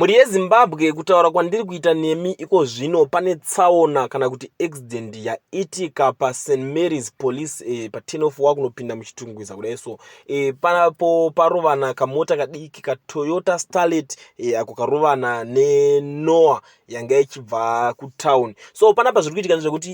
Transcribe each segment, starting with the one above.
Mhuri yeZimbabwe, kutaura kwandiri kuita nemi iko zvino, pane tsaona kana kuti accident yaitika paSt Mary's Police pa10 off wakunopinda muChitungwiza kudai. So panapo parovana kamota kadiki kaToyota Starlet ako karovana neNoah yanga ichibva kutown. So panapa zviri kuitika ndezvekuti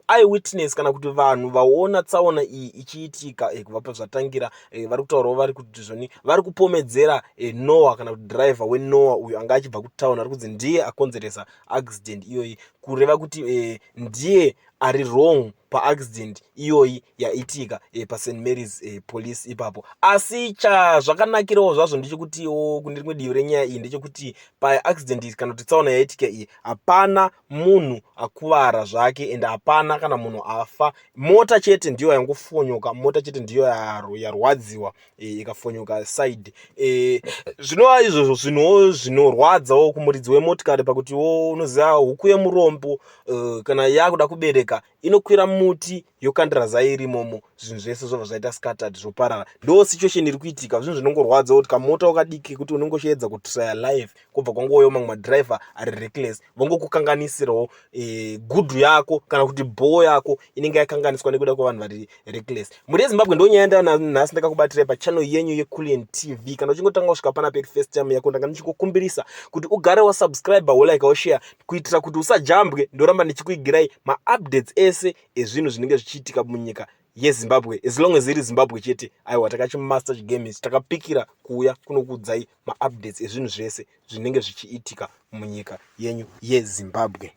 eyewitness kana kuti vanhu vaona tsaona iyi ichiitika kubva pazvatangira vari kutaurawo, vari kuti zvoni vari kupomedzera Noah kana kuti driver weNoah uyo anga achibva kutown, ari kunzi ndiye akonzeresa accident iyoyi, kureva kuti ndiye ari wrong paaccident iyoyi yaitika paSt Mary's Police ipapo. Asi chazvakanakirawo zvazvo ndechekutiwo kune rimwe divi renyaya iyi ndechekuti paaccident iyi kana kuti tsaona yaitika iyi, hapana munhu akuvara zvake ende hapana kana munhu afa. Mota chete ndiyo yangofonyoka, mota chete ndiyo yarwadziwa ikafonyoka side zvinova izvozvo zvinhuwo zvinorwadzawo kumuridzi wemotikari, pakutiwo unoziva huku yemurombo kana yakuda kubereka inokwira muti yokandira zai irimomo, zvinhu zvese zvobva zvaita scattered, zvoparara. Ndo situation iri kuitika. Zvinhu zvinongorwadza kuti kamota kadiki kuti unongosheedza kutrya life, kwobva kwangouyawo mamwe madhiraivha ari reckless, vongokukanganisirawo gudhu yako kana kuti bhoo yako inenge yakanganiswa nekuda kwevanhu vari reckless. Mhuri yeZimbabwe, ndo nyaya ndanhasi ndakakubatirai pachannel yenyu yeCulian TV. Kana uchingotanga kusvika panapa iri first time yako, ndanga ndichikukumbirisa kuti ugare wasubscribe, wolike, woshare, kuitira kuti usajambwe. Ndoramba ndichikuigirai maupdates ese ezvinhu zvinenge zvichiitika munyika yeZimbabwe. As long as iri Zimbabwe chete, aiwa, takachimaster chigame ichi, takapikira kuuya kunokuudzai maupdates ezvinhu zvese zvinenge zvichiitika munyika yenyu yeZimbabwe.